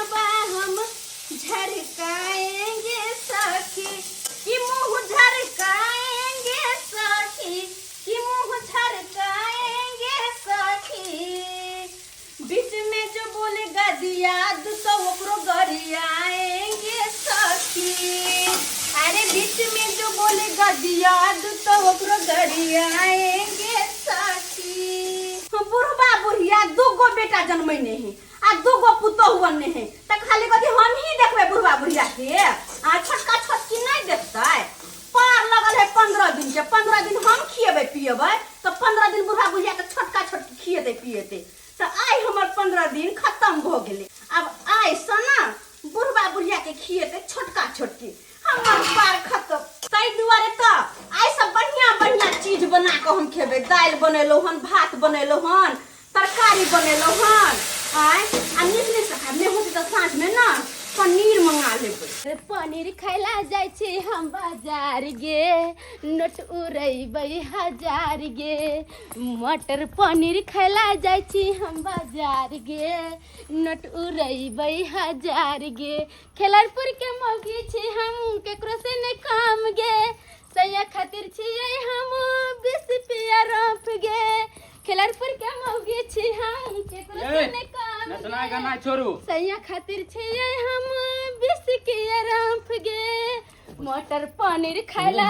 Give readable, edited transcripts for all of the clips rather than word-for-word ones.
बुढ़बा हम झरकाएंगे सखी, कि मुंह झरकाएंगे सखी, कि मुंह झरकाएंगे सखी। बीच में जो बोलेगा दियाद तो ओकरो गरियाएंगे सखी। अरे बीच में जो बोलेगा दियाद तो ओकरो गरियाएंगे सखी। हम बुढ़बा बुढ़िया दूगो बेटा जन्मैने है आ दूगो पुतोहु बनने है, त खाली कथी हम ही देखबै बुढ़बा बुढ़िया के, आ छोटका छोटकी नहीं देखतै? पार लगल है 15 दिन के, 15 दिन हम खिएबै पिएबै तऽ 15 दिन बुढ़ा बुढ़िया के छोटका छोटकी खिएतै पिएतै। तऽ आइ हमर 15 दिन खत्म भऽ गेलै। आब आइ सँ ने बुढ़बा बुढ़िया के खिएतै छोटका छोटकी, हमर पार खत्म। ताहि दुआरे तऽ आइ सब बढ़िया बढ़िया चीज बना कऽ हम खेबै। दालि बनेलहुँ हन, भात बनेलहुँ हन, तरकारी बनेलहुँ हन आइ, आ नीक नीक से खायब। नहि होतै तऽ साँझमे ने पनीर मंगा लेबै। पनीर खैला जाइ छी हम बाजार गे, नोट उड़ैबै हजार गे। मटर पनीर खैला जाइ छी हम बाजार गे, नोट उड़ैबै हजार गे। खेलारपुर के मौगी छी हम, केकरो से नहि काम गे। सैया खातिर छियै हम 20 रुपया रोप गे। खेलारपुर के मौगी छी हम, केकरो से नहि काम नचनाइ गानाइ छोड़ू। सैया खातिर छियै हम 20 के रोप गे। मटर पनीर खैला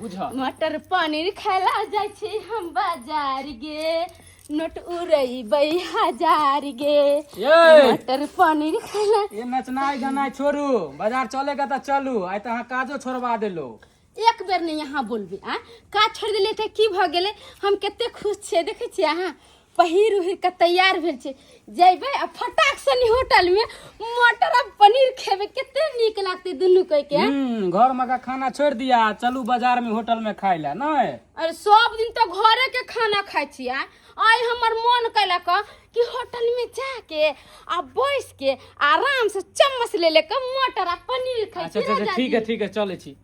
बुझ मटर पनीर खैला जाइ छी हम बाजार गे, नोट उड़ैबै हजार गे। ये मटर पनीर खैला। ये नचनाइ गानाइ छोड़ू, बाजार चलेगा तऽ चलू। आइ तऽ अहाँ काजो छोड़वा देलो। एक बेर नहि यहाँ बोलबै। आ काज छोड़ि देलियै तऽ की भऽ गेलै? हम कते खुश छियै, देखै छियै अहाँ, पहिर उहिर कऽ तैयार भेल छै। जयबै आ फटाक सनी होटलमे मटर आ पनीर खेबै, कते नीक लागतै दुनू कोइ के। घर में का खाना छोड़ दिया, चलू बाजार में होटल में खाय ला नहीं? अरे सब दिन तऽ घरे के खाना खाइ छियै, आइ हमर मन कयलक कि होटल में जाके आ बैस के आराम से चम्मच ले ले के मटर आ पनीर खाइ। अच्छा अच्छा, ठीक है ठीक है, चलै छी,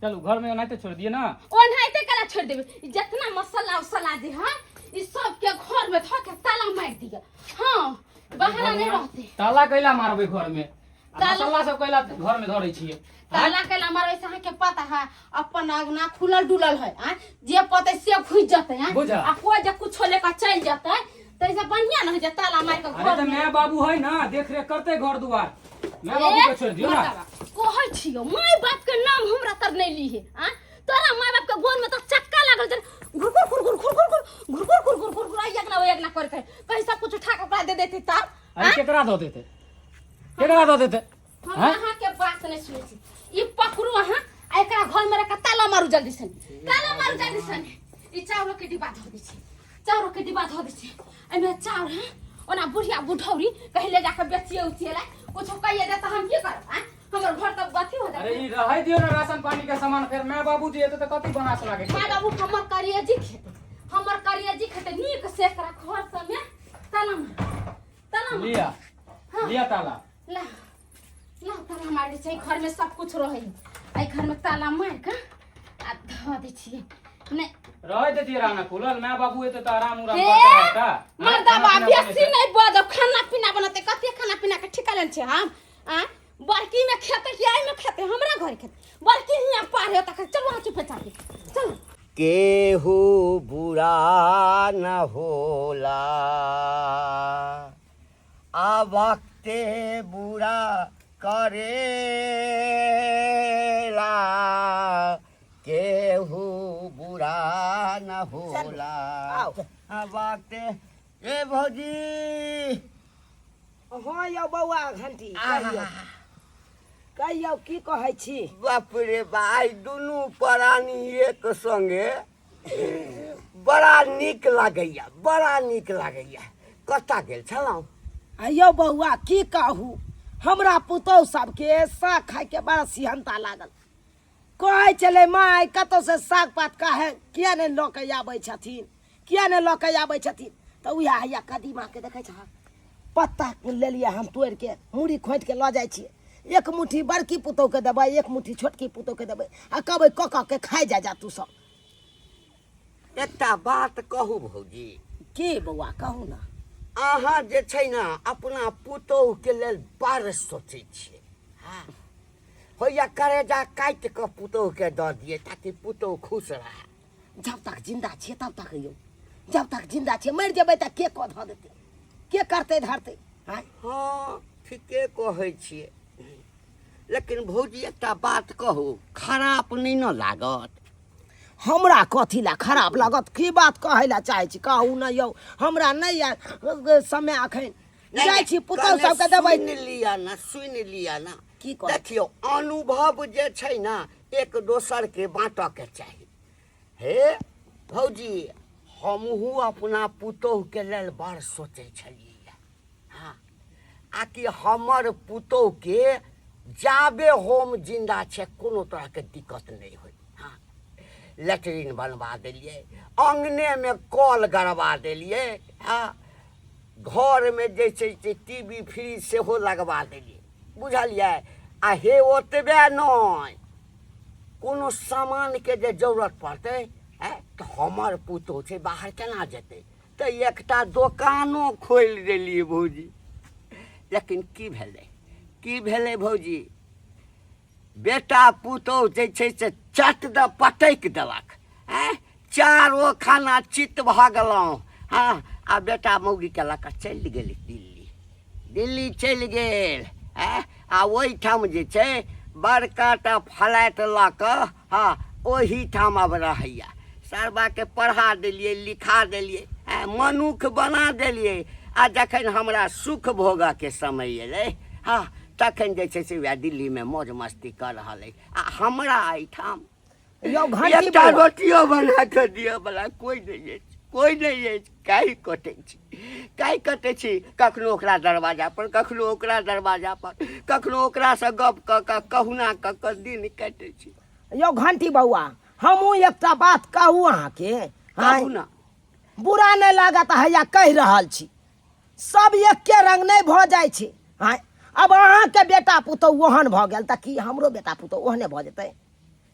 चलू। घर में ओनाहिते छोड़ दिए ना? ओनाहिते कला छोड़ देबै? ई जितना मसाला उसाला जे है, ई सब के घर में धऽ के ताला मारि दिअ। हाँ, बहाना नहीं रहते। ताला कैला मारबै घर में? आ ताला- मसाला सब कैला घर में धरै छियै? ताला कैला मारबै से अहाँके पता है? अपन अंगना खुलल डुलल है, आँय? जे पते से घुसि जेतै, आँय? बुझा। आ कोइ जे कुछो लेकर चलि जेतै तऽ एहिसँ बढ़िआँ ने होइ छै ताला मारि कऽ अरे घर तऽ में। माय बाबू है ना, देख रेख करते घर दुआर। माय बाबू के छोड़ दियो ना। कहै छियौ, माय बाप के नाम हमरा तर नहि लीहे। आ तोरा माय बाप के गोर में तऽ चक्का लागल छै, घुर घुर घुर घुर घुर घुर घुर घुर घुर घुर घुर घुर अगना ओइ अगना करके कहीं सब कुछ उठा के ओकरा दे देती तब। अरे केकरा दऽ देते, केकरा दऽ देते? हम अहाँ के बात नहि सुनै छी। ई पकड़ू अहाँ आ एकरा घर में रख के ताला मारू जल्दी से, ताला मारू जल्दी से। ई चाउर के डिब्बा धो दै छी, चाउर के डिब्बा धो दै छी। एहिमे चाउर है, ओना बुढ़िया बुढ़ौरी कहीं ले जाके बेचिए उचिए ला कुछो कहिए दे तऽ हम की करब? आँय, हमर घर तऽ अथी हो अरे जाए। ई रहै दियो ना राशन पानी के सामान, फेर माय बाबू जी एते तऽ कथी बना सुना के? माय बाबू हमर करिए जी खेतै, हमर करिए जी खेतै। नीक से एकरा घर सबमे ताला मार, ताला मार। लिया। हाँ। लिया ताला। ला ला, ताला मार दै छै। घर में सब कुछ रहै है। एहि घर में ताला मार के आ धऽ दै छियै नहि। रहै देतियै रहना खुलल, माय बाबू एते तऽ आराम उराम हे, करते रहता। मर्दाबा खाना पीना बेसी नहि बजब। खाना पीना बनतै, कते खाना पीना के ठिका लेने छै हम? आँय, बड़की में खेतै कि एहिमे खेतै? हमरा घर खेतै बड़की हियाँ पार हेतै। चलू अहाँ चुपे चापे चलू। केहू बुरा न होला आ वक्ते बुरा करेला, केहू बुरा न होला आ वक्ते। ए भौजी। हँ यौ बौआ घंटी, कहियौ कहियौ, की कहै छी? बाप रे बा, आइ दुनू प्राणी एक संगे बड़ा नीक लागैया, बड़ा नीक लागैया। कतऽ गेल छलहुँ? आ यौ बौआ, की कहू, हमरा पुतहु सबके साग खायके बड़ा सिहन्ता लागल। कहै छलै, माय, कतौसँ साग पात काहे किया नहि लऽ के आबै छथिन, किया नहि लऽ के आबै छथिन? तऽ उएह हैया कदीमाके देखै छह पत्ता लेलियै हम, तोड़िके मूड़ी खोँटिके लऽ जाइ छियै। एक मुट्ठी बड़की पुतहुके देबै, एक मुट्ठी छोटकी पुतहुके देबै आ कहबै, कऽ कऽ के खाइ जा जा तू सब। एकटा बात कहू भौजी? की बौआ, कहू ने। अहाँ जे छै ने अपना पुतोहुके लेल बड़ सोचै छियै। हँ, होइया करेजा काटि कऽ पुतोहुके दऽ दियै ताकि पुतोहु खुश रहए। जब तक जिंदा छियै तब तक यौ, जब तक जिंदा छियै, मरि जेबै तऽ के कऽ धऽ देतै, के करतै धरतै? आँय? हँ, ठीके कहै छियै, लेकिन भौजी एकटा बात कहू, खराप नहि ने लागत? हमरा कथी लए खराब लागत? की बात कहै लए चाहै छी, कहू ने यौ। हमरा नहि यऽ समय अखन, जाइ छी पुतहु कने सबके देबै। सुनि लिअ ने, सुनि लिअ ने। की कहै? देखियौ, अनुभव जे छै ने एक दोसरके बाँटऽके चाही। हे भौजी, हमहूँ अपना पुतोहुके लेल बड़ सोचै छलियै। हँ, आ कि हमर पुतोहुके जाबे हम जिन्दा छै कोनो तरहके दिक्कत नहि होइ। हँ, लेटरिन बनवा देलियै, अङ्गनेमे कल गड़बा देलियै, हँ, घरमे जे छै से टी वी फ्रिज सेहो लगवा देलियै, बुझलियै? आ हे ओतबे नहि, कोनो सामानके जे जरूरत पड़तै तऽ हमर पुतोहु छै, बाहर केना जेतै? तऽ एकटा दोकानो खोलि देलियै भौजी। लेकिन की भेलै, की भेलै भौजी? बेटा पुतोहु जे छै से चट दऽ पटकि देलक। आँय, चारो खाना चित्त भऽ गेलहुँ। हँ, आ बेटा मौगीके लऽ कऽ चलि गेल दिल्ली, दिल्ली चलि गेल। आँय, आ ओहिठाम जे छै बड़का टा फ्लैट लऽ कऽ, हँ, ओहिठाम आब रहैए। सरबाके पढ़ा देलियै, लिखा देलियै, आँय, मनुख बना देलियै। आ जखन हमरा सुख भोगऽके समय एलै, हँ, तखन जे छै से वएह दिल्लीमे मौज मस्ती कऽ रहल अछि, आ हमरा एहिठाम यौ घंटी एकटा बौआ। रोटियो बना कऽ दिअ बला कोइ नहि अछि, कोइ नहि अछि। काहि कटै छी, काहि कटै छी, कखनो ओकरा दरवाजा पर, कखनो ओकरा दरवाजा पर, कखनो ओकरासँ गप कऽ कऽ कहुना कऽ कऽ दिन काटै छी। यौ घंटी बौआ, हमहूँ एकटा बात कहू अहाँके? कहू ने। बुरा नहि लागत, हैया कहि रहल छी, सब एके रंग नहि भऽ जाइ छै। आँय, आब अहाँके बेटा पुतहु ओहन भऽ गेल तऽ की हमरो बेटा पुतहु ओहने भऽ जेतै?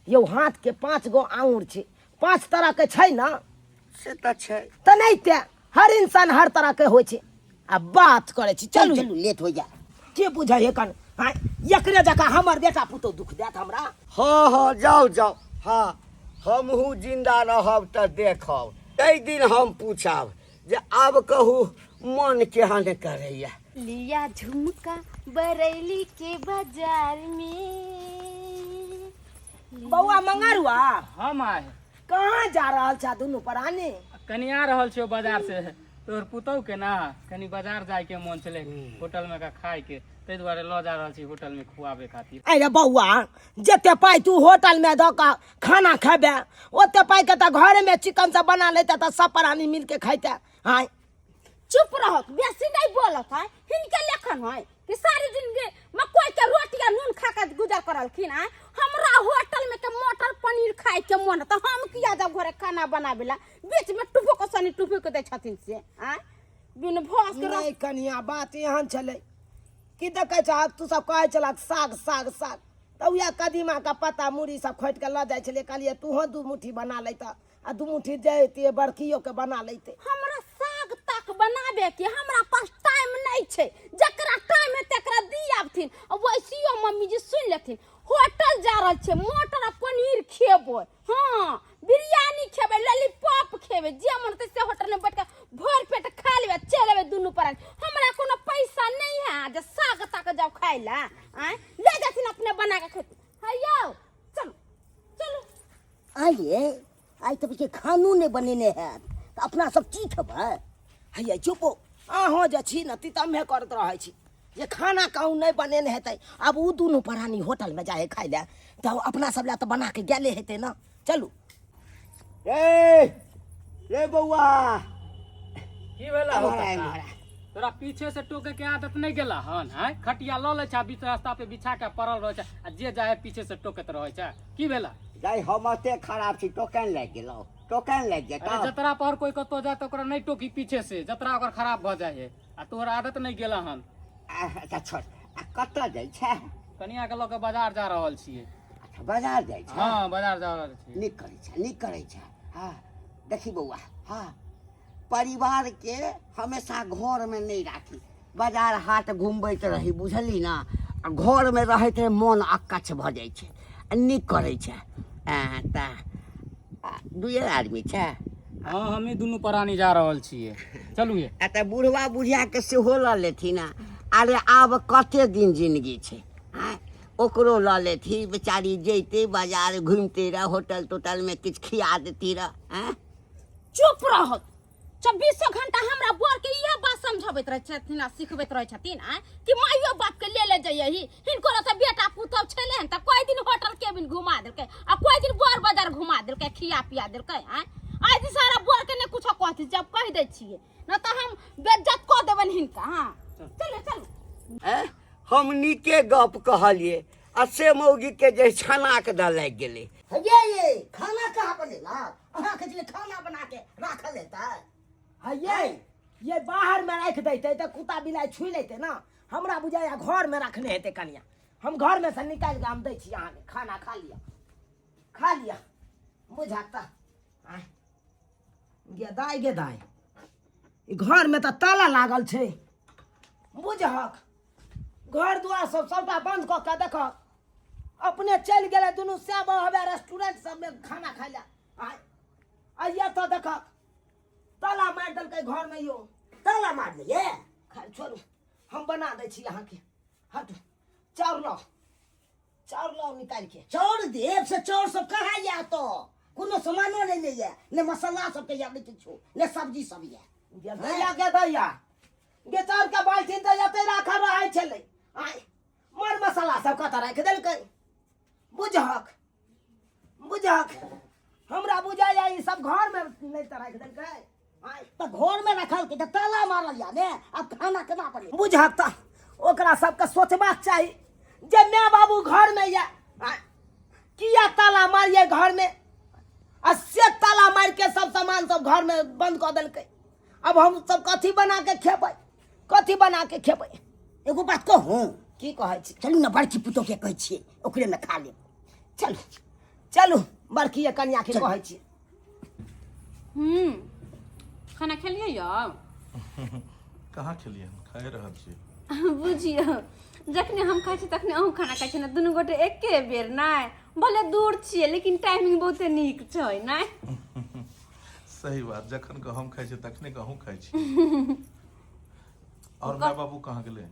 यौ, हाथके 5 गो आङुर छै, 5 तरहके छै ने? से तऽ छै। तऽ नहि ते हर इंसान हर तरहके होइ छै। आ बात करै छी, चलू चलू, लेट हो जा। के बुझै है कन? आँय, एकरे जकाँ हमर बेटा पुतहु दुख देत हमरा? हँ हँ, जाउ जाउ। हँ, हमहूँ जिन्दा रहब तऽ देखब, ताहि दिन हम पूछब जे आब कहू मन केहन करैया। लिया झुमका बरेली के बाजार में। बौआ मंगरुआ। हाँ माय। कहाँ जा रहल छा दुनू प्राणी? कनि आ रहल छियौ बाजार से, तोहर पुतहु के ना कनि बाजार जाय के मन छलै होटल में का खाय के, ताहि दुआरे लऽ जा रहल छी होटल में खुआबे खातिर। अरे बौआ, जते पाइ तू होटल में दऽ कऽ खाना खेबे, ओते पाइ के तऽ घरे में चिकन सब बना लेते तऽ सब प्राणी मिल के खैते। आँय, चुप रहत, बेसी नहीं बोलत है। हिनके लेखन है कि सारी जिंदगी मकई के रोटी आ नून खा के गुजर करलखिन। आय, हमरा होटल में के मटर पनीर खाए के मन, तो हम किया जब घरे खाना बनाबेला बीच में टुफो के सनी टुफो के दै छथिन से? आय, बिन भस के नहीं कनिया, बात एहन छलै कि देखै छह, तू सब कहै छलक साग साग साग, तऽ उएह कदीमा के पत्ता मूड़ी सब खोटि के लऽ जाइ छलियै। कहलियै तूहो 2 मुट्ठी बना लैतह आ 2 मुट्ठी जैतियै बड़कियो के बना लैते। हमरा साग ताक बनाबे के हमरा पास टाइम नहीं छै, जकरा टाइम है तकरा दी आबथिन। आ वैसियो मम्मी जी सुन लेथिन, होटल जा रहल छै, मटर आ पनीर खेबै, हाँ, बिरयानी खेबै, लॉलीपॉप खेबै, जे मन होतै से होटल में बैठ के भरि पेट खा लेबै, चलि एबै दुनू प्राणी। हमरा कोनो पैसा नहीं है जे साग ताक जाउ खाय ला। आँय, ले जाथिन अपने बना के खेथिन। है यौ, चलू चलू। आइए आइ तऽ बुझियै खानो नहि बनेने हैत, तऽ अपना सब की खेबै? हैया चुपो, अहाँ जे छी ने तितम्हे करैत रहै छी जे खाना कहूँ नहि बनेने हेतै। आब ओ दुनू प्राणी होटलमे जाइ है खाय लए तऽ अपना सब लए तऽ बना के गेले हेतै ने। चलू। रे रे बौआ। की भेला हौ एम्हर आ, काका? एम्हर आ। तोरा पीछे से टोके के आदत नहीं गेला हन? हैं, खटिया लऽ लै छै, बीच रास्ता पे बिछा के पड़ल रहै छै, आ जे जाए पीछे से टोकैत रहै छै। की भेला? जाय, हम एते खराब छी, टोकन लागि गेलौ, टोकन लागि जेतौ। अरे जतरा पर कोई कतौ जाए तऽ ओकरा नहि टोकी पीछे से, जतरा ओकर खराब भऽ जाइ है, आ तोहर आदत नहीं गेला हन। अच्छा छोड़, आ कतऽ जाइ छै? कनिया के लऽ के बाजार जा रहल छियै। अच्छा, बाजार जाइ छै? हाँ, बाजार जा रहल छियै। नीक करै छै, नीक करै छै। हाँ, देखी बौआ, हाँ, परिवारके हमेशा घरमे नहि राखी, बाजार हाट घुमबैत रही, बुझली ने? आ घरमे रहैत रहै मोन अकच्छ भऽ जाइ छै। आ नीक करै छै। तऽ दुइए आदमी छै? हँ, हमही दुनू प्राणी जा रहल छियै, चलू ये। आ तऽ बुढ़वा बुढ़ियाके सेहो लऽ लेथिन। अरे आब कते दिन जिनगी छै? आँय, ओकरो लऽ लेथी, बेचारी जैते बाजार घुमिते रह, होटल तोटलमे किछु खिया देती रह। आँय, चुप रहत, चौबीसो घंटा हमरा बर के इएह बात समझबैत रहै छथिन आ सिखबैत रहै छथिन आँय कि माइयो बाप के ले ले जइयही। हिनको तऽ बेटा पुतहु छलै हन तऽ कोई दिन होटल केबिन घुमा देलकै आ कोई दिन बर बाजार घुमा देलकै, खिया पिया देलकै। आँय, आइ दिन सारा बर के नहि कुछो कहती, जब कहि दै छियै न तऽ हम बेज्जत कऽ देबनि हिनका। हाँ, चलू चलू। आँय, हम नीके गप कहलियै आ से मौगी के जे छनाक दऽ लागि गेलै। हे ये, खाना कहाँ बनेलक? अहाँके जे खाना बना के राखल हेतै। हे ये, बाहर में राखि दैते तऽ कुत्ता बिलाइ छुइ लेते ना। हमरा बुझाइया घर में रखने हेतै कनिया। हम घर में से निकालि के हम दै छी अहाँके, खाना खा लिअ, खा लिअ। बुझा तऽ आँय गे दाइ, गे दाइ, ई घर में तऽ ताला लागल छै। बुझहक घर दुआर सब सबटा बंद कऽ के देखक, अपने चलि गेलै दुनू श्यामा हवे रेस्टोरेंट सबमे खाना खाइ लए। आय आइए तऽ देखक ताला मारि देलकै घरमे यौ। ताला मारलियै? खैर छोड़ू, हम बना दै छी अहाँके। हटू, चाउर लाउ, चाउर लाउ निकालि के। चाउर देब से चाउर सब कहाँ यऽ? तऽ कोनो सामानो नहि ने यऽ, ने मसाला सबके यऽ, ने किछु, ने सब्जी सब यऽ। गे दैया, गे दैया, गे चाउर के बाल्टीन तऽ एते राखल रहै छलै। आय, मर मसाला सब कतऽ राखि देलकै? बुझहक, बुझहक, हमरा बुझाइया ई सब घरमे नहि तऽ राखि देलकै। आय, तऽ घरमे रखलकै तऽ ताला मारल यऽ ने, आब खाना केना बनेबै? बुझहक तऽ ओकरा सबके सोचबाक चाही जे माय बाबू घरमे यऽ, आय, किया ताला मारियै घरमे? आ से ताला मारि के सब सामान सब घरमे बंद कऽ देलकै। अब हम सब कथी बना के खेबै? कथी बना के खेबै? एगो बात कहूँ? की कहै छी? चलू ने, बड़की पुतोह के कहै छियै, ओकरे मे खा लेब। चलू चलू, बड़की कनिया के कहै छियै। हम्म, खाना खेलियै यौ? कहाँ खेलियै हन, खाए रहल छी। बुझियौ, जखने हम खाइ छी तखने अहूँ खाना खाइ छी ने, दुनू गोटे एके बेर। नहि भले दूर छियै लेकिन टाइमिंग बहुते नीक छै नहि? सही बात, जखन गहूम खाइ छै तखने गहूँ खाइ छी। और माय बाबू कहाँ गेलै?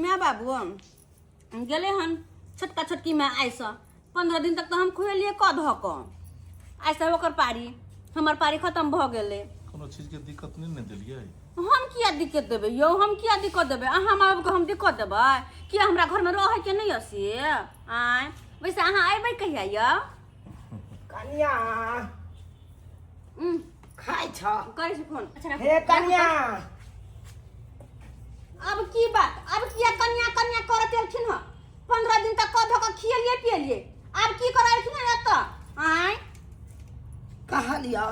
माय बाबू गेलै हन छोटका छोटकी माय। आइसँ 15 दिन तक तऽ हम खुएलियै कऽ धऽ कऽ, आइसँ ओकर पारी, हमर पारी खतम भऽ गेलै। कोनो चीज के दिक्कत नहि ने देलियै? हम किया दिक्कत देबै यौ? हम किया दिक्कत देबै? अहाँ माँ बाबूके हम दिक्कत देबै? किया हमरा घरमे रहैके नहि यऽ से? आँय, वैसे अहाँ अयबै कहिया यौ? कनिया, खाइ छ? करै छी फोन। अच्छा, हे कनिया। अब की बात? अब किया कनिया कनिया करत एलखिन हँ? 15 दिन तक कऽ धऽ कऽ खियलियै पियलियै, आब की करऽ एलखिन हँ एतऽ? आँय, कहलियै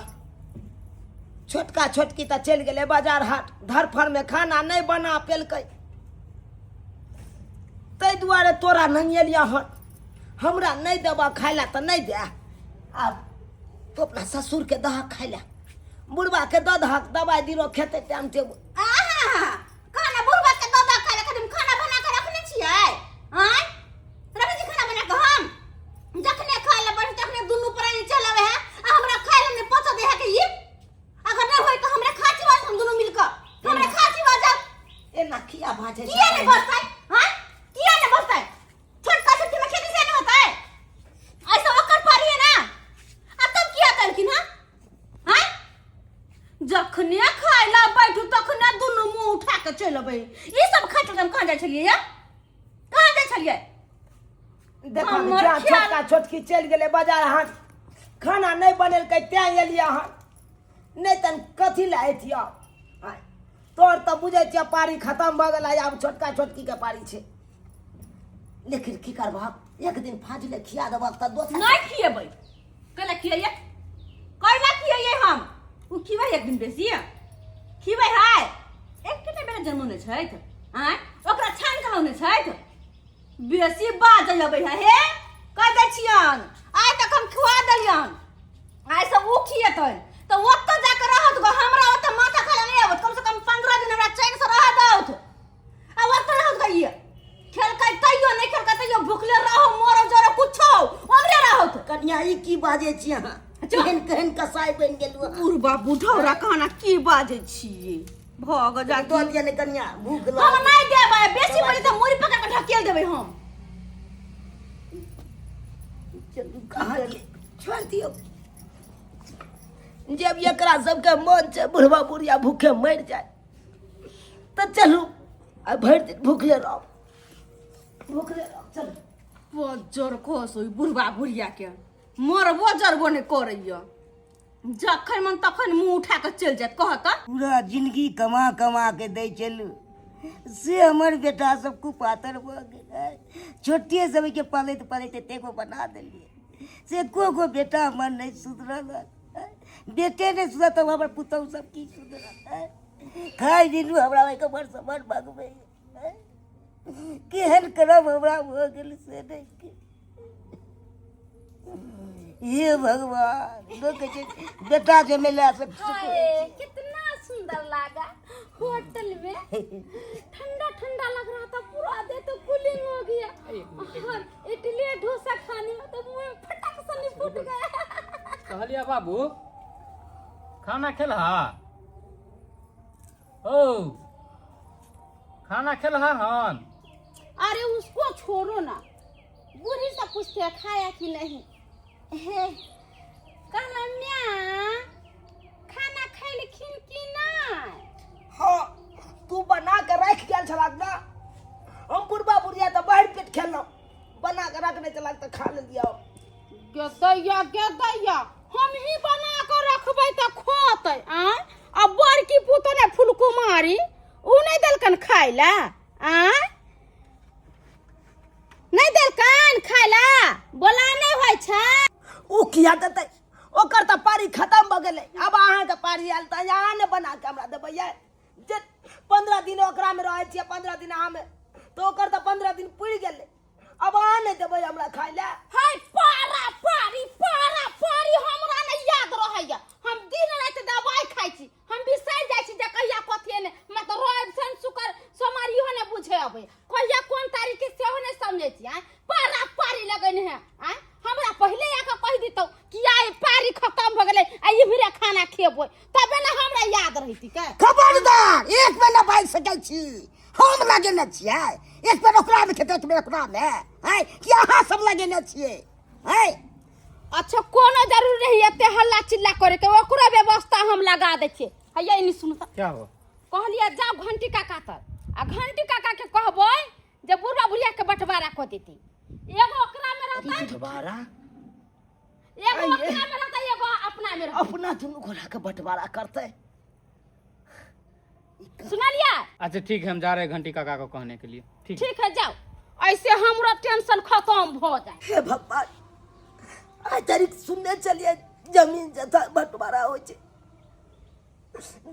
छोटका छोटकी तऽ चलि गेलै बाजार हाट, धरफड़मे खाना नहि बना पेलकै, ताहि दुआरे तोरा नहि एलियै हन। हमरा नहि देबऽ खाय लए तऽ नहि दे। आब तू अपना ससुरके दहक खाय लए, बुढ़बाके दऽ दहक, दबाइ दिरो खेतै टाइम टेबुल। आहा, खाना बुढ़बा के दऽ दऽ खाय लए। कदम खाना बना कऽ रखने छियै? आँय, रखने छी खाना बना कऽ हम? जखने खाय लए बैठ तखने दुनू प्राणी चल आबै है आ हमरा खाय लए नहि पचऽ दे है के ई। अगर नहि होय तऽ हमरा खाची बाज, हम दुनू मिल कऽ हमरा खाची बाजब। एना किया बाजै? किया नहि बजतै? हाँ, किया नहि बजतै? छोटका छोटकी में खेती से नहीं होता है, ऐसा ओकर पारी है ना। आ तब किया कहलखिन? हाँ हाँ, जखने खाय ला बैठू तखने दुनू मुंह उठा के चलि अबै। ई सब खाय हम कहाँ जाइ छलियै या कहाँ जाइ छलियै? देखो, हमर जा ख्याल- छोटका छोटकी चलि गेलै बाजार हाट, खाना नहि बनेलकै तें एलियै हन, नहि तन कथी लए अयतियै? आँय, तोर तऽ बुझै छियै पारी खतम भऽ गेलै, आब छोटका छोटकीके पारी छै। लेकिन की करबहक, एक दिन फाजले खिया देबहक तऽ दोसर नहि खिएबै। कैला खियैयै? कैला खियैयै हम? ओ खिबै एक दिन बेसी खिबै है। एकेटा बेटा जन्मौने छथि? आँय, ओकरा छानि कऽ लौने छथि? बेसी बाजै अबै है हे, कहि दै छियन। आइ तक हम खुआ देलियन, आइ से ओ खिएतनि तऽ ओतऽ जाकऽ रहत। गो हमरा ओते माथा खाला नहीं आवत कम से कम 15 दिन हमरा चैन से रह दौत आ ओते रहत गई खेलकै तैयो नहीं खेलकै तैयो भुखले रहो मरो जरो कुछो हमरे रहत कनिया ई की बाजै छी अहाँ केहन केहन कसाई बनि गेलहुँ अहाँ। बुढ़बा बुढ़ौरा कहना की बाजै छियै भऽ जा दऽ दिअ ने कनिया भूख हम लागल नहीं देबै बेसी बोली तऽ मुड़ी पकड़ के ढकेल देबै हम चलू कहाँ छोड़ दियौ जब एकरा सबके मन छै बुढ़वा बुढ़िया भूखे मरि जाय तऽ चलू आ भरि दिन भूखले रहब भूखले रहब चलू बजर खस ओहि बुढ़बा बुढ़िया के मरबो जरबो नहि करैया जखन मन तखन मुँह उठा कऽ चलि जायत कहत तऽ पूरा जिंदगी कमा कमा के दै छलू से हमर बेटा सब कुपातर भऽ गेलै छोटे सबके पालैत पालैत एतेक गो बना देलियै से एको गो बेटा हमर नहि सुधरल हन। बेटे नहि सुधरल तऽ हमर पुतहु सब की सुधरल खाइ दिनू हमरा ओहिके बड़ समर भगबै केहन करब हमरा भऽ गेल से नहि हे भगवान लोक कहै छै बेटा जमेला से हाय कितना सुंदर लगा होटल में ठंडा ठंडा लग रहा था पूरा दे तो कूलिंग हो गया और इडली डोसा खाने में तो मुंह में फटक से नहीं फूट गया कहलिया बाबू खाना खेलहा ओ खाना खेलहा हन अरे उसको छोड़ो ना बूढ़ी से पूछते हैं खाया कि नहीं हे कहला म्या खाना खैलखिन कि नहीं हाँ तू बना के रख गेल छला ना हम बुढ़बा बुढ़िया तऽ भरि पेट खेलहुँ बना के रखने छला तऽ खा लेलियै गेदैया गेदैया हम ही बना के रखबै तऽ खोतै आँय आ बड़की पुतो ने फुलकुमारी उ नहि देलकन खाय लए आँय नहि देलकन खाय लए बोला नहि होइ छै ओ किया देतै ओकर तऽ पारी खतम भऽ गेलै आब अहाँके पारी आयल तऽ अहाँ ने बना कऽ हमरा देबै यै जे 15 दिन ओकरामे रहै छियै 15 दिन अहाँमे तऽ ओकर तऽ 15 दिन पुरि गेलै अब अहाँ नहि देबै हमरा खाय लए हाय पारा पारी पारा पारी हमरा नहि याद रहैया हम दिन राति दवाई खाइ छी हम बिसरि जाइ छी जे कहिया कथी ने हमरा तऽ रवि शनि शुक्र सोमवार इहो नहि बुझे अबै कहिया कोन तारीख के सेहो नहि समझै छी आँय पारा पारी लगेने है आँय हमरा पहिले आके कहि दितौ कि आइ पारी खतम भऽ गेलै आ इम्हरे खाना खेबै तबे ने हमरा याद रहिती के खबरदार एक बेर नहि बाजि सकै छी हम लगेने छियै एक बेर ओकरामे खेतै एक बेर ओकरामे आँय कि अहाँ सब लगेने छियै आँय अच्छा कोनो जरूरी नहीं एते हल्ला चिल्ला करे के ओकरो व्यवस्था हम लगा दै छियै हैया एनी सुनू तऽ क्या हो कहलियै जाउ घंटी काका तर आ घंटी काका के कहबै जे बुढ़वा बुढ़िया के बंटवारा कऽ देती एगो ओकरा में रहतै बंटवारा एगो ओकरा में रहतै एगो अपना में रहतै अपना दुनू गोरा के बंटवारा करतै सुनलियै अच्छा ठीक है हम जा रहे हैं घंटी काका को कहने के लिए ठीक है ठीक है जाओ ऐसे हमरा टेंशन खत्म हो जाए हे भगवान आइ तारीख सुनने छलियै जमीन जथा बंटवारा होइ छै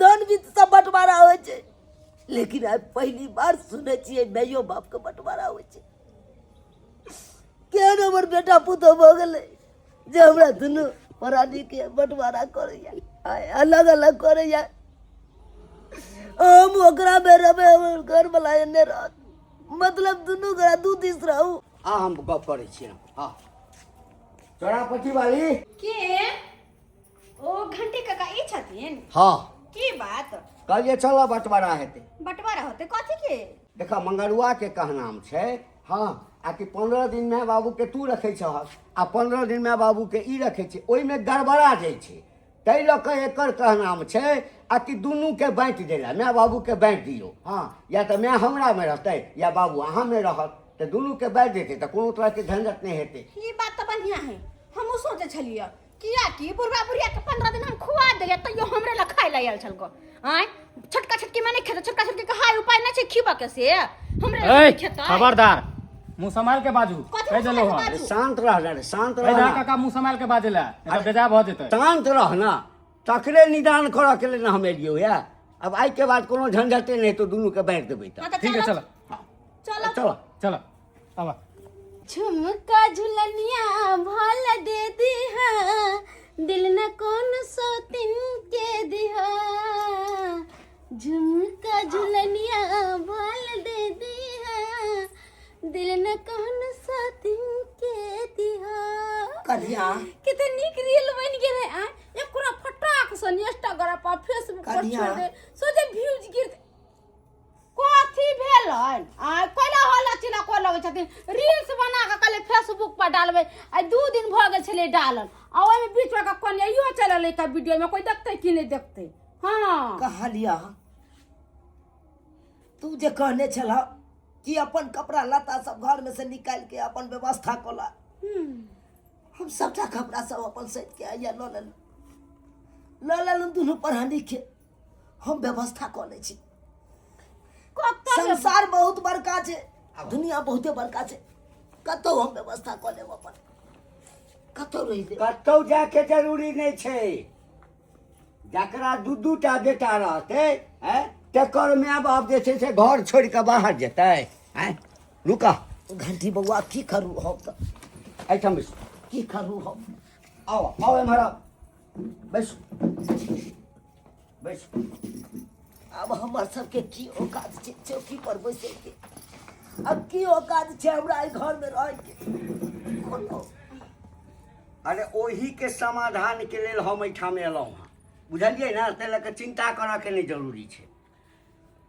धन वित्त सब बंटवारा होइ छै लेकिन आइ पहिली बार सुनै छियै माइयो बापके बंटवारा होइ छै केहन हमर बेटा पुतोह भऽ गेलै जे हमरा दुनू प्राणीके बंटवारा करैया आइ अलग अलग करैया हम ओकरामे रहबै हमर घरवला एने रहत मतलब दुनू गोरा दू दिस रहू आ हम गप करै छियै हँ चौरापट्टी वाली के ओ घंटी काका ई छथिन हँ की बात कहलियै चलऽ बँटवारा हेतै बंटवारा होते कथी के देख मंगरुआके कहनाम छै हँ आ कि 15 दिन माय बाबूके तू रखै छहक आ 15 दिन माय बाबूके ई रखै छै ओहिमे गड़बड़ा जाइ छै ताहि लऽ कऽ एकर कहनाम छै आ कि दुनूके बाँटि दै लए माय बाबूके बाँटि दियौ हँ या तऽ माय हमरामे रहतै या बाबू अहाँमे रहत तऽ दुनूके बाँटि देतै तऽ कोनो तरहके झंझट नहि हेतै ई बात तऽ बढ़िया है हमहूँ सोचै छलियै कियाकि बुढ़वा बुढ़िया के 15 दिन हम खुआ देलियै तैयो हमरे लए खाय लए आयल छलको आँय छोटका छोटकी में नहि खेतै छोटका छोटकी के हाय उपाय नहि छै खिबऽ के से हमरे लए ए खेतै खबरदार मुंह संभाल के बाजू कथी कहि मुँह देलहुँ सम्हारि हन के बाजू? शान्त रह रे शान्त कहि रह दह ना। काका मुंह संभाल के बाजे ला नहीं तऽ बेजा भऽ जेतै शान्त रह ना तकरे निदान करऽ के लेल ने हम एलियौ या अब आइ के बाद कोनो झंझटे नहि हेतौ दुनू के बाँटि देबै तऽ हाँ तऽ ठीक है चलो चलो चलो चल चलो आबा झुमका झुलनिया भल दे दी हाँ दिल न कौन सौतिन के दिहा झुमका झुलनिया बोल दे दिहा दिल न कौन सौतिन के दिहा। कन्या, कते नीक रील बनि गेल है। आ एकरा फटाक सन इंस्टाग्राम पर फेसबुक पर कन्या। छोड़ दे, सोझे व्यूज गिर। कथी भेलन आ कोना हल्ला चिल्ला कर लगै छथिन? रील्स बना कऽ कहले फेसबुक पर डालबै। आ 2 दिन भऽ गेल छलै डालल, आ ओहिमे बीच में कन्या इहो चलल एक वीडियो में, कोई देखतै कि नहि देखतै? हाँ। कहलिया, तू जे कहने छलह कि अपन कपड़ा लत्ता सब घर में से निकाल के अपन व्यवस्था कऽ ला, हम सबटा कपड़ा सब अपन सैत के आइया लऽ लेलहुँ, लऽ लेलहुँ। दुनू पढ़ानी के हम व्यवस्था कऽ लै छी। कतऽ? संसार बहुत बड़का छै, दुनिया बहुते बड़का छै, कतौ हम व्यवस्था कऽ लेब अपन, कतौ रहि लेब। कतौ जाके जरूरी नहि छै। जकरा दू दू टा बेटा रहतै हैं, तकर माय बाप जे छै से घर छोड़ि कऽ बाहर जेतै? हैं, रुका। घंटी बौआ, की करू हम तऽ? एहिठाम बैसू। की करू हम? आउ, आउ, एम्हर आउ, बैसू, बैसू। आब हमर सबके की औकात छै चौकी पर बैसैके? आब की औकात छै हमरा एहि घरमे रहैके कोनो? अरे, ओहिके समाधानके लेल हम एहिठाम एलहुँ हँ, बुझलियै ने? ताहि लऽ कऽ चिन्ता करऽके नहि जरूरी छै।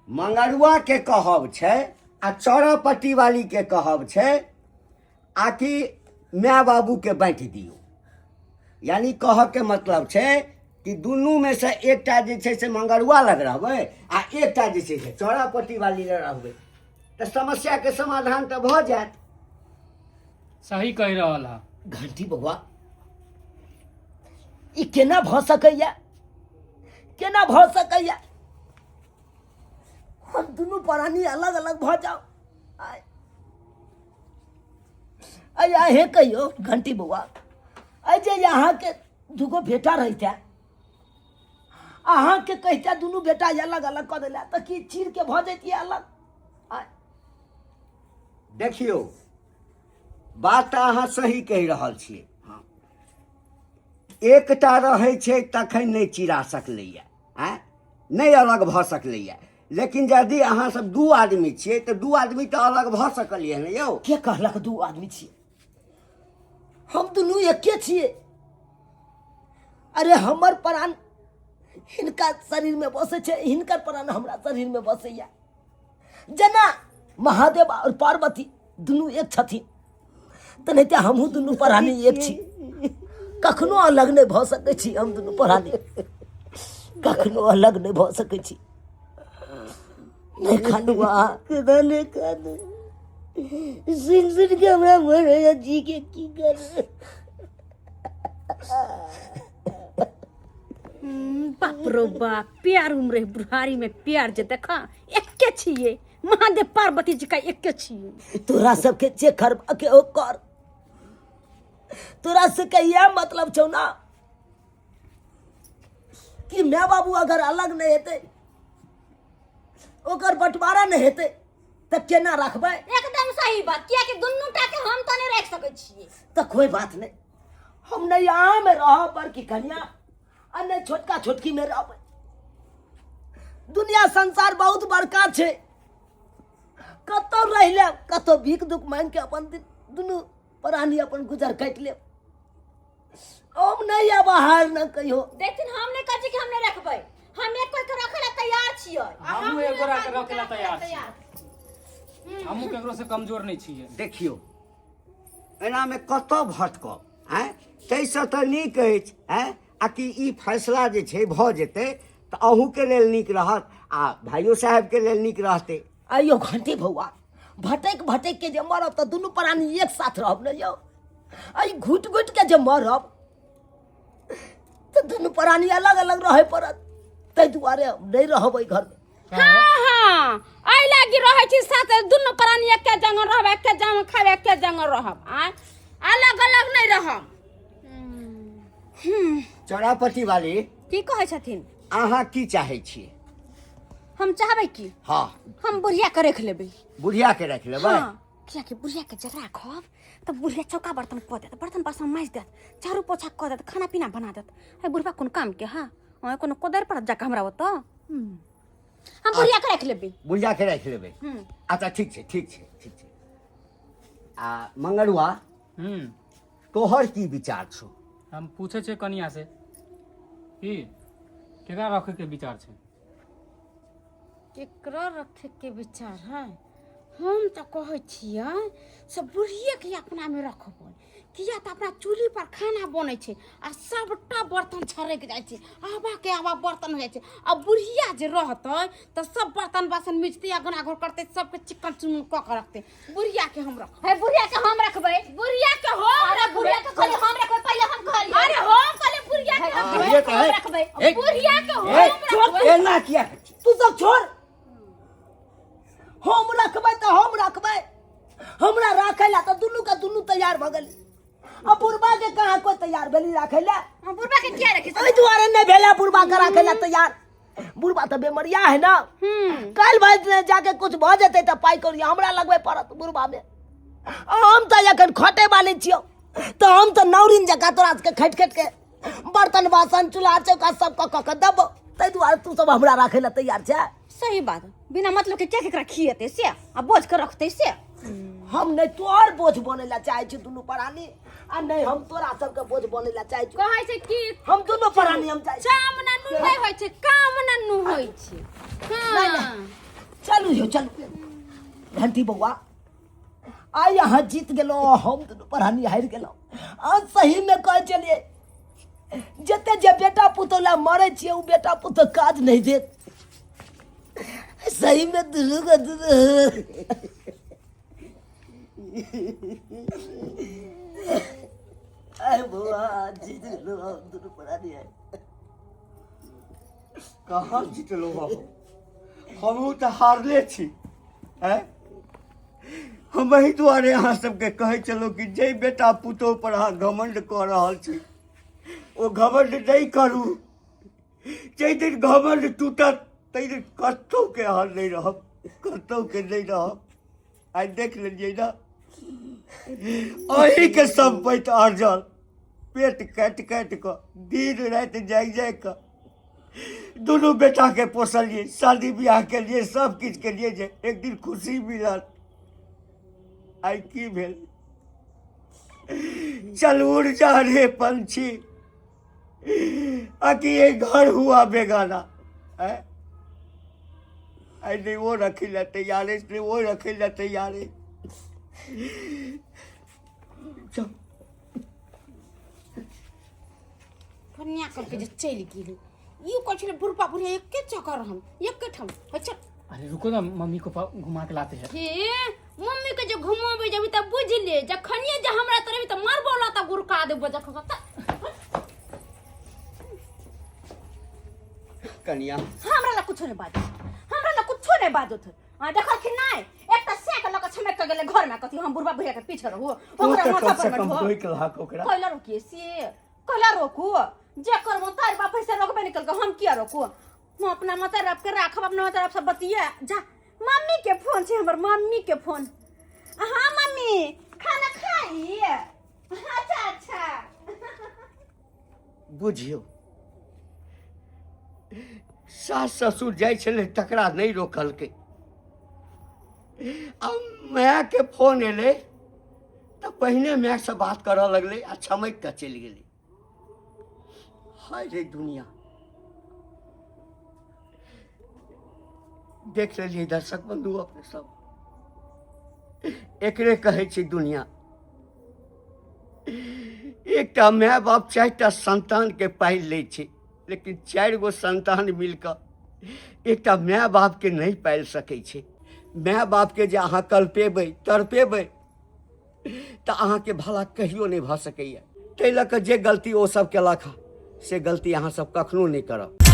मंगरुआके कहब छै आ चौरापट्टी वालीके कहब छै आ कि माय बाबूके बाँटि दियौ। यानी कहऽके मतलब छै कि दुनूमे से एकटा जे छै से मंगरुआ लग रहबै आ एकटा जे छै से चौरापट्टी वाली लग रहबै, तऽ समस्याके समाधान तऽ भऽ जायत। सही कहि रहल है। घंटी बौआ, ई केना भऽ सकैया? केना भऽ सकैया हम दुनू प्राणी अलग अलग भऽ जाउ? आय आय अहें कहियौ घंटी बौआ, आइ जे अहाँके दूगो बेटा रहिते, अहाँके कहिते दुनू बेटा अलग अलग कऽ देला, तऽ की चीर के भऽ जैतियै अलग? आय। देखियौ, बात तऽ अहाँ सही कहि रहल छियै। हँ, एकटा रहै छै तखन नहि चिरा सकलैए, आँय, नहि अलग भऽ सकलैए, लेकिन यदि अहाँ सब दू आदमी छियै तऽ दू आदमी तऽ अलग भऽ सकलियै ने यौ? के कहलक दू आदमी छियै? हम दुनू एके छियै। अरे, हमर प्राण हिनका शरीरमे बसै छै, हिनकर प्राण हमरा शरीरमे बसैया। जेना महादेव आओर पार्वती दुनू एक छथिन, तेनाहिते हमहूँ दुनू प्राणी एक छी। कखनो अलग नहि भऽ सकै छी हम दुनू प्राणी, कखनो अलग नहि भऽ सकै छी। नहि खानू अहाँ। केना नहि कानू? सुनि सुनि के हमरा मन होइया जी के की करू। बाप रो बाप, प्यार उमरे बुढ़ारी में प्यार जे देखा, एके छिए, महादेव पार्वती जी का एके छिए। तोरा सबके जे करबा के ओ कर, तोरा सबके इएह मतलब छौ ना कि माय बाबू अगर अलग नहि हेतै, ओकर बंटवारा नहि हेतै, तऽ केना रखबै? एकदम सही बात, कियाकि दुनू टा के हम तऽ नहि राखि सकै छियै। तऽ कोई बात नहि, हम नहि अहाँ में रहब बड़की कनिया आ नहि छोटका छोटकी में रहबै। दुनिया संसार बहुत बड़का छै, कतौ रहि लेब, कतौ भीख दुख मांगि के अपन दिन दुनू प्राणी अपन गुजर काटि लेब। हम नहि आब बाहर न कहियो। देखथिन, हम नहि कहै छी कि हम नहि रखबै, हम एक कोई के रखै ला तैयार छियै। हमहूँ एक गोरा के रखै ला तैयार छियै, हमहूँ केकरो से कमजोर नहि छियै। देखियौ, एनामे कतऽ भटकब? आँय, ताहिसँ तऽ नीक अछि, आँय, आ कि ई फैसला जे छै भऽ जेतै तऽ अहूँके लेल नीक रहत आ भाइयो साहेबके लेल नीक रहतै। आइयो घंटी बौआ, भटक भटक के जे मरब तऽ दुनू प्राणी एक साथ रहब ने यौ। आई घुटि घुटि के जे मरब तऽ दुनू प्राणी अलग अलग रहै पड़त। ताहि दुआरे हम नहि रहब एहि घरमे। हाँ हाँ, एहि लागी रहै छी साथ, दुनू प्राणी एके जगह रहब, एके जगह खाब, एके जगह रहब, आँय, अलग अलग नहि रहब। चौरापट्टी वाली। की कहै छथिन? अहाँ की चाहै छियै? हम चाहबै की? हाँ। हम बुढ़िया के रखि लेबै। बुढ़िया के राखि लेबै? हाँ। कियाकि बुढ़ियाके जे राखब तऽ बुढ़िया चौका बर्तन कऽ देत, बर्तन बासन माजि देत, झाड़ू पोछा कऽ देत, खाना पीना बना देत। अरे बुढ़बा कोन कामके? हाँ, कोनो कोदारि पड़त जाकऽ हमरा ओतऽ। हम बुढ़िया के राखि लेबै। बुढ़िया के राखि लेबै? अच्छा, ठीक छै, ठीक छै, ठीक छै। आ मंगरुआ, तोहर की विचार छौ? हम पूछै छियै कनिया से की केकरा रखैके विचार छै? केकरा रखैके विचार है? हम तऽ कहै छियै से बुढ़िएके अपनामे रखबै, किया तऽ अपना चूल्ही पर खाना बनै छै आ सबटा बर्तन छरकि जाइ छै, आबा के आबा बर्तन हो जाइ छै। आ बुढ़िया जे रहतै तऽ सब बर्तन बासन मिजतै, अगना घर करतै, सबके चिकन चुनमुन कऽ के रखतै। बुढ़िया के हम रखबै। हे, बुढ़िया के हम रखबै। बुढ़िया के हम अरे रखबै। बुढ़िया के कहली हम रखबै, पहिले हम कहलियै। अरे हम कहलियै बुढ़िया के आ, रखबै। ये तऽ हम है। रखबै। ए, बुढ़िया के हम ए, रखबै। एना किया करै छी? तू सब छोड़, हम रखबै तऽ हम रखबै। हमरा राखै ला तऽ दुनू के दुनू तैयार भऽ गेली, आ बुढ़बा के कहाँ कोई तैयार भेली राखै ला? हम बुढ़बा के किया रखी? एहि दुआरे नहि भेलै बुढ़बा के राखै ला तैयार, बुढ़बा तऽ बेमरिया है ना। काल्हि भाइ जाके कुछ भऽ जेतै तऽ पाइ कौड़ी हमरा लगबै पड़त बुढ़बा मे। आ हम तऽ एखन खटे वाली छियौ, तऽ हम तऽ नौरिन जकाँ तोरा सबके खटि खटि के बर्तन बासन चूल्हा चौका सब कऽ कऽ के देबौ। ताहि दुआरे तू सब हमरा राखै ला तैयार छै? सही बात, बिना मतलब के क्या केकरा खिएतै से आ बोझ के रखतै से? हम नहि तोहर बोझ बनै ला चाहै छी दुनू प्राणी, आ नहि हम तोरा सबके बोझ बनै ला चाहै छी। कहै छै कि हम दुनू प्राणी हम चाहै छी। चाम नन्नू नहि होइ छै, काम नन्नू होइ छै। हाँ। चलू यौ, चलू। घंटी बौआ, आइ अहाँ जीत गेलहुँ, हम दुनू प्राणी हारि गेलहुँ। अहाँ सहीमे कहै छलियै, जते जे बेटा पुतोह ला मरै छियै ओ बेटा पुतोह काज नहि देत। सहीमे दुनू के दुनू। आइ बौआ, जीत गेलहुँ हम दुनू प्राणी आइ। कहाँ जीतलहुँ हम? हमहूँ तऽ हारले छी। आँय, हम एहि दुआरे अहाँ सबके कहै छलहुँ कि जाहि बेटा पुतोह पर अहाँ घमंड कऽ रहल छी ओ घमंड नहि करू। जाहि दिन घमंड टूटत ताहि दिन कतहु के अहाँ नहि रहब, कतहु के नहि रहब। आइ देख लेलियै ने, अहीँके सम्पति अर्जल पेट काटि काटि कऽ दिन राति जागि जागि कऽ दुनू बेटाके पोसलियै, शादी बियाह केलियै, सब किछु केलियै जे एक दिन खुशी मिलत। आइ की भेल? चल उड़ जा रे पंछी, आकि ये घर हुआ बेगाना। आँय, आइ नहि ओ रखै लए तैयार अछि, नहि ओ रखै लए तैयार अछि। चल। कन्या करके जे चलि गेली, ई कहै छलै बुढ़बा बुढ़िया एके चक्कर, हम एके ठाम। अच्छा। अरे रुको ना, मम्मी को घुमा के लाते हैं। हे, मम्मी के जे घुमाबै जेबी तऽ बुझि ले, जखनिए जे हमरा तरफ तऽ मारबो ला तऽ गुरका देबो जखन तऽ। कनिया, हमरा लग कुछो नहि बाजत, हमरा लग कुछो नहि बाजत। आ देखलखिन नहि, एकटा सैक लऽ कऽ छमकि कऽ गेलै घरमे, कथी हम बुढ़बा बुढ़िया के पीछे रहू? तू ओकरा तऽ माथा कम से पर मे कम ढो। रोकि लहक ओकरा। कैला रोकिए से? कैला रोकू? जे करबो तार बाप से रोकबे निकल के, हम किया रोकू? हम अपना माता बाप के राखब, अपना माता बाप से बतिया जा। मम्मी के फोन छै, हमर मम्मी के फोन। हाँ मम्मी, खाना खाई? अच्छा अच्छा। बुझियौ, सास ससुर जाइ छलै तकरा नहि रोकलकै, आ मायके फोन एलै तऽ पहिने मायसँ बात करऽ लगलै आ छमकि कऽ चलि गेलै। हाय रे दुनिया! देख लेलियै दर्शक बंधु अपने सब, एकरे कहै छै दुनिया। एकटा माय बाप 4टा संतानके पालि लै छै, लेकिन 4 गो संतान मिल कऽ एकटा माय बापके नहि पालि सकै छै। माय बापके जे अहाँ कलपेबै तड़पेबै तऽ अहाँके भला कहियो नहि भऽ सकैए। ताहि लऽ कऽ जे गलती ओ सब केलक हँ से गलती अहाँ सब कखनो नहि करब।